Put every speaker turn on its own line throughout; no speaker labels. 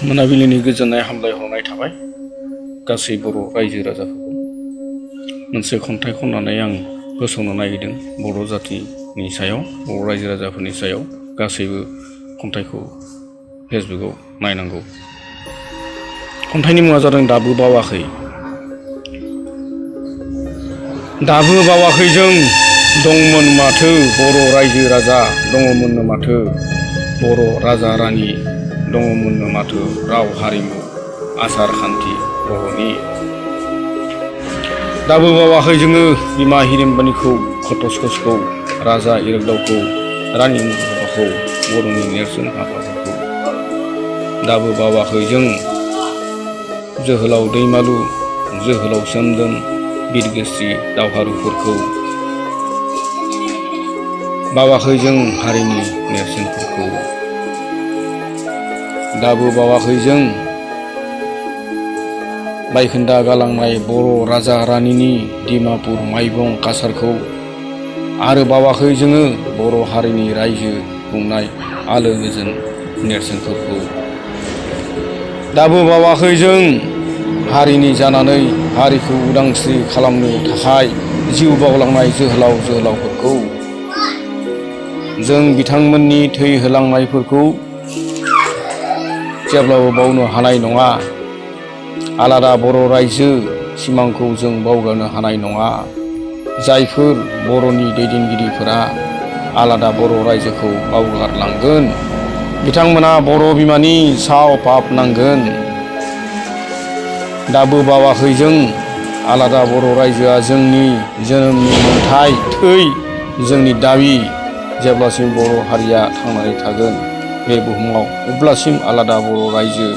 मोनाबिलिनि गोजोननाय हामलायहरनाय थाबाय गासै बर' रायजो राजाफोरखौ। मोनसे खन्थाइ खननानै आं फोसावनो नागिरदों बर' जातिनि सायाव, बर' रायजो राजाफोरनि सायाव। गासैबो खन्थाइखौ फेसबुकआव नायनांगौ। खन्थाइनि मुङा जादों दाबो बावाखै। दाबो बावाखै जों दंमोन माथो बर' रायजो राजा, दङमोननो माथो बर' राजा रानि, दङमोननो माथो राव हारिमु आसार खान्थि बर'नि। दाबो बावाखै जोङो बिमा हिरिम्बानिखौ, घट'त्कचखौ, राजा इरागदावखौ, रानि मुगाफाखौ, बर'नि नेरसोन हाफाफोरखौ। दाबो बावाखै जों जोहोलाव दैमालु, जोहोलाव सोमदोन, बिरगोस्रि दावहारुफोरखौ। बावाखै जों हारिनि नेरसोनफोरखौ। दाबो बावाखै जों बायखोन्दा गालांनाय बर' राजा रानिनि डिमापुर माइबं काछारखौ। आरो बावाखै जोङो बर' हारिनि रायजो खुंनाय आलो गोजोन नेरसोनफोरखौ। दाबो बावाखै जों हारिनि जानानै हारिखौ उदांस्रि खालामनो थाखाय जिउ बाउलांनाय जोहोलाव जोहोलावफोरखौ। जों बिथांमोननि थै होलांनायफोरखौ जेब्लाबो बावनो हानाय नङा। आलादा बर' रायजो सिमांखौ जों बावगारनो हानाय नङा। जायफोर बर'नि दैदेनगिरिफोरा आलादा बर' रायजोखौ बावगारलांगोन, बिथांमोना बर' बिमानि साव पाप नांगोन। दाबो बावाखै जों आलादा बर' रायजोआ जोंनि जोनोमनि मोनथाय, थै, जोंनि दाबि। जेब्लासिम बर' हारिया थांनानै थागोन बे बुहुमाव, अब्लासिम आलादा बर' रायजो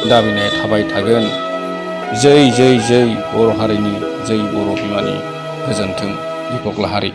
दाबिनाया थाबाय थागोन। जै जै जै बर' हारिनि, जै बर' बिमानि। गोजोन्थों। दीपक लाहारी।